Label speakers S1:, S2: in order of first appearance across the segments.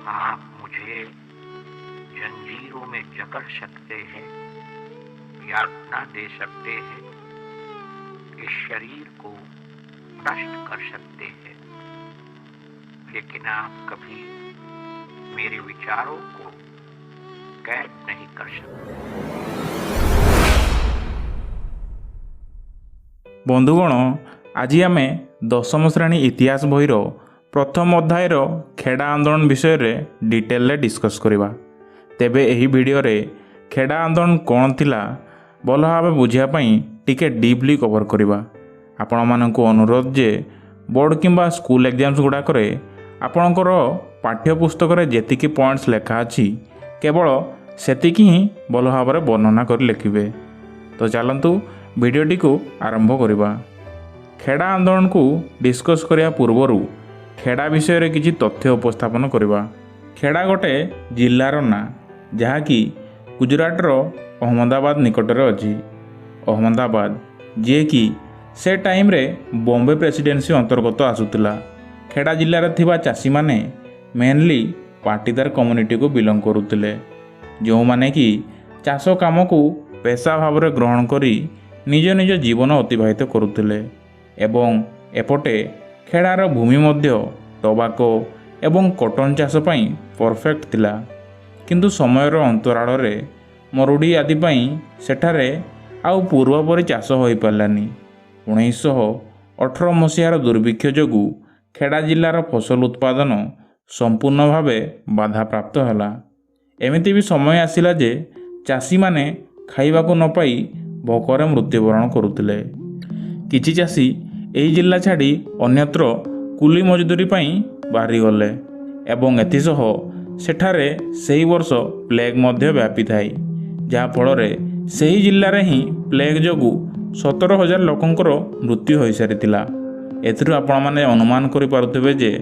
S1: आप मुझे जंजीरों में जकड़ सकते हैं, यातना दे सकते हैं, इस शरीर को नष्ट कर सकते हैं, लेकिन आप कभी मेरे विचारों को कैद नहीं कर सकते।
S2: ବନ୍ଧୁଗଣ, ଆଜି ଆମେ ଦଶମ ଶ୍ରେଣୀ ଇତିହାସ ବହିର ପ୍ରଥମ ଅଧ୍ୟାୟର ଖେଡ଼ା ଆନ୍ଦୋଳନ ବିଷୟରେ ଡିଟେଲରେ ଡିସ୍କସ୍ କରିବା। ତେବେ ଏହି ଭିଡ଼ିଓରେ ଖେଡ଼ା ଆନ୍ଦୋଳନ କ'ଣ ଥିଲା ଭଲ ଭାବେ ବୁଝିବା ପାଇଁ ଟିକେ ଡିପ୍ଲି କଭର୍ କରିବା। ଆପଣମାନଙ୍କୁ ଅନୁରୋଧ ଯେ ବୋର୍ଡ଼ କିମ୍ବା ସ୍କୁଲ ଏକ୍ଜାମ୍ସ ଗୁଡ଼ାକରେ ଆପଣଙ୍କର ପାଠ୍ୟପୁସ୍ତକରେ ଯେତିକି ପଏଣ୍ଟସ୍ ଲେଖା ଅଛି, କେବଳ ସେତିକି ହିଁ ଭଲ ଭାବରେ ବର୍ଣ୍ଣନା କରି ଲେଖିବେ। ତ ଚାଲନ୍ତୁ ଭିଡ଼ିଓଟିକୁ ଆରମ୍ଭ କରିବା। ଖେଡ଼ା ଆନ୍ଦୋଳନକୁ ଡିସ୍କସ୍ କରିବା ପୂର୍ବରୁ ଖେଡ଼ା ବିଷୟରେ କିଛି ତଥ୍ୟ ଉପସ୍ଥାପନ କରିବା। ଖେଡ଼ା ଗୋଟେ ଜିଲ୍ଲାର ନାଁ, ଯାହାକି ଗୁଜୁରାଟର ଅହମ୍ମଦାବାଦ ନିକଟରେ ଅଛି। ଅହମ୍ମଦାବାଦ ଯିଏକି ସେ ଟାଇମ୍ରେ ବମ୍ବେ ପ୍ରେସିଡେନ୍ସି ଅନ୍ତର୍ଗତ ଆସୁଥିଲା। ଖେଡ଼ା ଜିଲ୍ଲାରେ ଥିବା ଚାଷୀମାନେ ମେନଲି ପାଟିଦାର କମ୍ୟୁନିଟିକୁ ବିଲଙ୍ଗ କରୁଥିଲେ, ଯେଉଁମାନେ କି ଚାଷ କାମକୁ ପେଶା ଭାବରେ ଗ୍ରହଣ କରି ନିଜ ନିଜ ଜୀବନ ଅତିବାହିତ କରୁଥିଲେ। ଏବଂ ଏପଟେ ଖେଡ଼ାର ଭୂମି ମଧ୍ୟ ଟବାକୋ ଏବଂ କଟନ ଚାଷ ପାଇଁ ପରଫେକ୍ଟ ଥିଲା। କିନ୍ତୁ ସମୟର ଅନ୍ତରାଳରେ ମରୁଡ଼ି ଆଦି ପାଇଁ ସେଠାରେ ଆଉ ପୂର୍ବ ପରି ଚାଷ ହୋଇପାରିଲାନି। 1918 ମସିହାର ଦୁର୍ଭିକ୍ଷ ଯୋଗୁଁ ଖେଡ଼ା ଜିଲ୍ଲାର ଫସଲ ଉତ୍ପାଦନ ସମ୍ପୂର୍ଣ୍ଣ ଭାବେ ବାଧାପ୍ରାପ୍ତ ହେଲା। ଏମିତି ବି ସମୟ ଆସିଲା ଯେ ଚାଷୀମାନେ ଖାଇବାକୁ ନ ପାଇ ଭୋକରେ ମୃତ୍ୟୁବରଣ କରୁଥିଲେ। କିଛି ଚାଷୀ ଏହି ଜିଲ୍ଲା ଛାଡ଼ି ଅନ୍ୟତ୍ର କୁଲି ମଜଦୁରୀ ପାଇଁ ବାହାରିଗଲେ ଏବଂ ଏଥିସହ ସେଠାରେ ସେହି ବର୍ଷ ପ୍ଲେଗ୍ ମଧ୍ୟ ବ୍ୟାପିଥାଏ, ଯାହାଫଳରେ ସେହି ଜିଲ୍ଲାରେ ହିଁ ପ୍ଲେଗ୍ ଯୋଗୁଁ 17,000 ଲୋକଙ୍କର ମୃତ୍ୟୁ ହୋଇସାରିଥିଲା। ଏଥିରୁ ଆପଣମାନେ ଅନୁମାନ କରିପାରୁଥିବେ ଯେ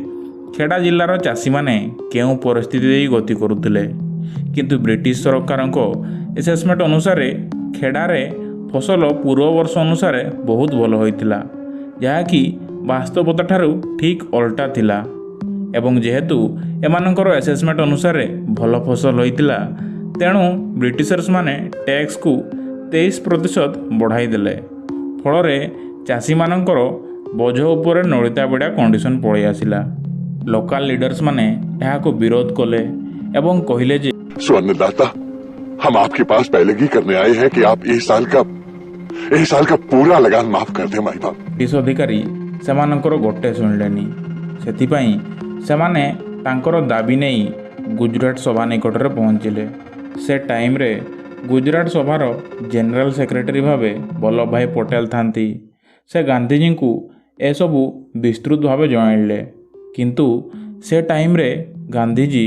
S2: ଖେଡ଼ା ଜିଲ୍ଲାର ଚାଷୀମାନେ କେଉଁ ପରିସ୍ଥିତି ଦେଇ ଗତି କରୁଥିଲେ। କିନ୍ତୁ ବ୍ରିଟିଶ ସରକାରଙ୍କ ଆସେସମେଣ୍ଟ ଅନୁସାରେ ଖେଡ଼ାରେ ଫସଲ ପୂର୍ବ ବର୍ଷ ଅନୁସାରେ ବହୁତ ଭଲ ହୋଇଥିଲା, ଯାହାକି ବାସ୍ତବତା ଠାରୁ ଠିକ୍ ଓଲଟା ଥିଲା। ଏବଂ ଯେହେତୁ ଏମାନଙ୍କର ଆସେସମେଣ୍ଟ ଅନୁସାରେ ଭଲ ଫସଲ ହୋଇଥିଲା, ତେଣୁ ବ୍ରିଟିଶର୍ସ ମାନେ ଟ୍ୟାକ୍ସକୁ 23% ବଢ଼ାଇ ଦେଲେ। ଫଳରେ ଚାଷୀମାନଙ୍କର ବୋଝ ଉପରେ ନଳିତା ବିଡ଼ା କଣ୍ଡିସନ୍ ପଳେଇ ଆସିଲା। ଲୋକାଲ ଲିଡର୍ସ ମାନେ ଏହାକୁ ବିରୋଧ କଲେ ଏବଂ କହିଲେ ଯେ
S3: स्वर्णदाता, हम आपके पास पैलगी करने आए हैं कि आप इस साल का पूरा लगान माफ कर दें, माई बाप।
S2: ବ୍ରିଟିଶ ଅଧିକାରୀ ସେମାନଙ୍କର ଗୋଟେ ଶୁଣିଲେନି। ସେଥିପାଇଁ ସେମାନେ ତାଙ୍କର ଦାବି ନେଇ ଗୁଜୁରାଟ ସଭା ନିକଟରେ ପହଞ୍ଚିଲେ। ସେ ଟାଇମ୍ରେ ଗୁଜୁରାଟ ସଭାର ଜେନେରାଲ ସେକ୍ରେଟାରୀ ଭାବେ ବଲ୍ଲଭ ଭାଇ ପଟେଲ ଥାନ୍ତି। ସେ ଗାନ୍ଧିଜୀଙ୍କୁ ଏସବୁ ବିସ୍ତୃତ ଭାବେ ଜଣାଇଲେ। କିନ୍ତୁ ସେ ଟାଇମ୍ରେ ଗାନ୍ଧିଜୀ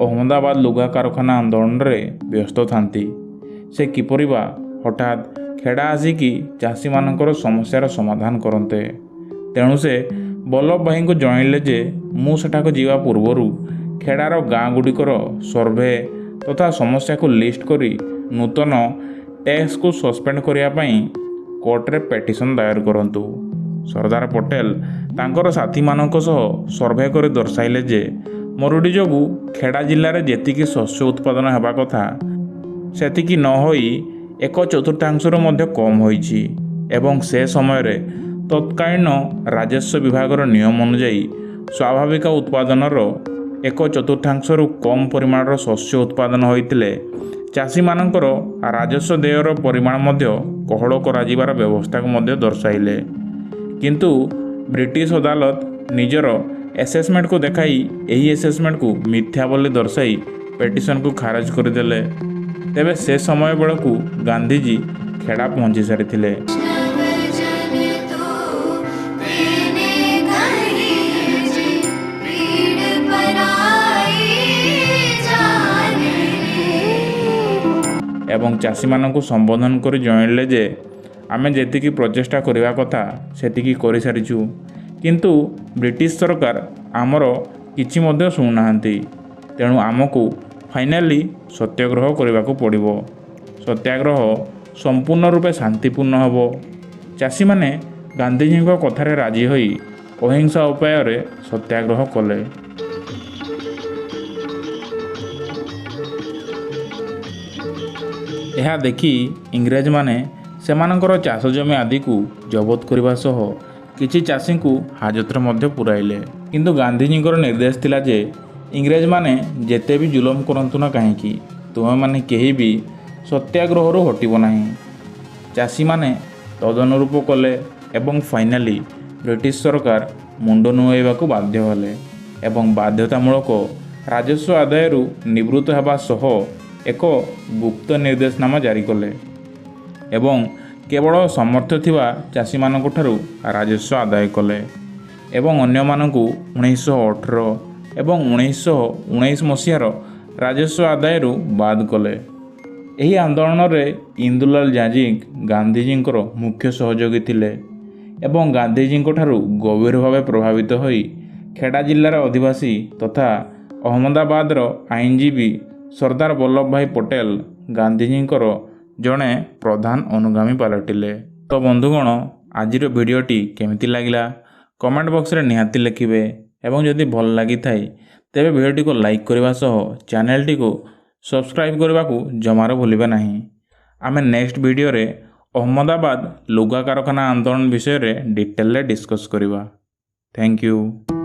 S2: ଅହମ୍ମଦାବାଦ ଲୁଗା କାରଖାନା ଆନ୍ଦୋଳନରେ ବ୍ୟସ୍ତ ଥାନ୍ତି। ସେ କିପରି ବା ହଠାତ୍ ଖେଡ଼ା ଆସିକି ଚାଷୀମାନଙ୍କର ସମସ୍ୟାର ସମାଧାନ କରନ୍ତେ? ତେଣୁ ସେ ବଲ୍ଲଭ ଭାଇଙ୍କୁ ଜଣାଇଲେ ଯେ ମୁଁ ସେଠାକୁ ଯିବା ପୂର୍ବରୁ ଖେଡ଼ାର ଗାଁ ଗୁଡ଼ିକର ସର୍ଭେ ତଥା ସମସ୍ୟାକୁ ଲିଷ୍ଟ କରି ନୂତନ ଟ୍ୟାକ୍ସକୁ ସସ୍ପେଣ୍ଡ କରିବା ପାଇଁ କୋର୍ଟରେ ପେଟିସନ୍ ଦାୟର କରନ୍ତୁ। ସର୍ଦ୍ଦାର ପଟେଲ ତାଙ୍କର ସାଥୀମାନଙ୍କ ସହ ସର୍ଭେ କରି ଦର୍ଶାଇଲେ ଯେ ମରୁଡ଼ି ଯୋଗୁଁ ଖେଡ଼ା ଜିଲ୍ଲାରେ ଯେତିକି ଶସ୍ୟ ଉତ୍ପାଦନ ହେବା କଥା, ସେତିକି ନ ହୋଇ ଏକ ଚତୁର୍ଥାଂଶରୁ ମଧ୍ୟ କମ୍ ହୋଇଛି। ଏବଂ ସେ ସମୟରେ ତତ୍କାଳୀନ ରାଜସ୍ୱ ବିଭାଗର ନିୟମ ଅନୁଯାୟୀ ସ୍ୱାଭାବିକ ଉତ୍ପାଦନର ଏକ ଚତୁର୍ଥାଂଶରୁ କମ୍ ପରିମାଣର ଶସ୍ୟ ଉତ୍ପାଦନ ହୋଇଥିଲେ ଚାଷୀମାନଙ୍କର ରାଜସ୍ୱ ଦେୟର ପରିମାଣ ମଧ୍ୟ କୋହଳ କରାଯିବାର ବ୍ୟବସ୍ଥାକୁ ମଧ୍ୟ ଦର୍ଶାଇଲେ। କିନ୍ତୁ ବ୍ରିଟିଶ ଅଦାଲତ ନିଜର ଆସେସମେଣ୍ଟକୁ ଦେଖାଇ ଏହି ଆସେସମେଣ୍ଟକୁ ମିଥ୍ୟା ବୋଲି ଦର୍ଶାଇ ପେଟିସନକୁ ଖାରଜ କରିଦେଲେ। ତେବେ ସେ ସମୟ ବେଳକୁ ଗାନ୍ଧିଜୀ ଖେଡ଼ା ପହଞ୍ଚି ସାରିଥିଲେ।
S4: वैष्णव जन तो तेने कहिए, पीड़ पराई जाने रे।
S2: ଏବଂ ଚାଷୀମାନଙ୍କୁ ସମ୍ବୋଧନ କରି ଜଣାଇଲେ ଯେ ଆମେ ଯେତିକି ପ୍ରଚେଷ୍ଟା କରିବା କଥା ସେତିକି କରିସାରିଛୁ, କିନ୍ତୁ ବ୍ରିଟିଶ ସରକାର ଆମର କିଛି ମଧ୍ୟ ଶୁଣୁନାହାନ୍ତି। ତେଣୁ ଆମକୁ ଫାଇନାଲି ସତ୍ୟାଗ୍ରହ କରିବାକୁ ପଡ଼ିବ। ସତ୍ୟାଗ୍ରହ ସମ୍ପୂର୍ଣ୍ଣ ରୂପେ ଶାନ୍ତିପୂର୍ଣ୍ଣ ହେବ। ଚାଷୀମାନେ ଗାନ୍ଧିଜୀଙ୍କ କଥାରେ ରାଜି ହୋଇ ଅହିଂସା ଉପାୟରେ ସତ୍ୟାଗ୍ରହ କଲେ। ଏହା ଦେଖି ଇଂରେଜମାନେ ସେମାନଙ୍କର ଚାଷ ଜମି ଆଦିକୁ ଜବତ କରିବା ସହ କିଛି ଚାଷୀଙ୍କୁ ହାଜତରେ ମଧ୍ୟ ପୁରାଇଲେ। କିନ୍ତୁ ଗାନ୍ଧିଜୀଙ୍କର ନିର୍ଦ୍ଦେଶ ଥିଲା ଯେ ଇଂରେଜମାନେ ଯେତେ ବି ଜୁଲମ କରନ୍ତୁ ନା କାହିଁକି, ତୁମେମାନେ କେହି ବି ସତ୍ୟାଗ୍ରହରୁ ହଟିବ ନାହିଁ। ଚାଷୀମାନେ ତଦନୁରୂପ କଲେ ଏବଂ ଫାଇନାଲି ବ୍ରିଟିଶ ସରକାର ମୁଣ୍ଡ ନୁଆଇବାକୁ ବାଧ୍ୟ ହେଲେ ଏବଂ ବାଧ୍ୟତାମୂଳକ ରାଜସ୍ୱ ଆଦାୟରୁ ନିବୃତ୍ତ ହେବା ସହ ଏକ ଗୁପ୍ତ ନିର୍ଦ୍ଦେଶନାମା ଜାରି କଲେ ଏବଂ କେବଳ ସମର୍ଥ ଥିବା ଚାଷୀମାନଙ୍କଠାରୁ ରାଜସ୍ୱ ଆଦାୟ କଲେ ଏବଂ ଅନ୍ୟମାନଙ୍କୁ 1918 ଏବଂ 1919 ମସିହାର ରାଜସ୍ୱ ଆଦାୟରୁ ବାଦ କଲେ। ଏହି ଆନ୍ଦୋଳନରେ ଇନ୍ଦୁଲାଲ ଯାଜିକ ଗାନ୍ଧିଜୀଙ୍କର ମୁଖ୍ୟ ସହଯୋଗୀ ଥିଲେ ଏବଂ ଗାନ୍ଧିଜୀଙ୍କଠାରୁ ଗଭୀର ଭାବେ ପ୍ରଭାବିତ ହୋଇ ଖେଡ଼ା ଜିଲ୍ଲାର ଅଧିବାସୀ ତଥା ଅହମ୍ମଦାବାଦର ଆଇନଜୀବୀ ସର୍ଦ୍ଦାର ବଲ୍ଲଭ ଭାଇ ପଟେଲ ଗାନ୍ଧିଜୀଙ୍କର ଜଣେ ପ୍ରଧାନ ଅନୁଗାମୀ ପାଲଟିଲେ। ତ ବନ୍ଧୁଗଣ, ଆଜିର ଭିଡ଼ିଓଟି କେମିତି ଲାଗିଲା କମେଣ୍ଟ ବକ୍ସରେ ନିହାତି ଲେଖିବେ ଏବଂ ଯଦି ଭଲ ଲାଗିଥାଏ ତେବେ ଭିଡ଼ିଓଟିକୁ ଲାଇକ୍ କରିବା ସହ ଚ୍ୟାନେଲଟିକୁ ସବସ୍କ୍ରାଇବ୍ କରିବାକୁ ଜମାରୁ ଭୁଲିବେ ନାହିଁ। ଆମେ ନେକ୍ସଟ ଭିଡ଼ିଓରେ ଅହମ୍ମଦାବାଦ ଲୁଗା କାରଖାନା ଆନ୍ଦୋଳନ ବିଷୟରେ ଡିଟେଲରେ ଡିସ୍କସ୍ କରିବା। Thank you.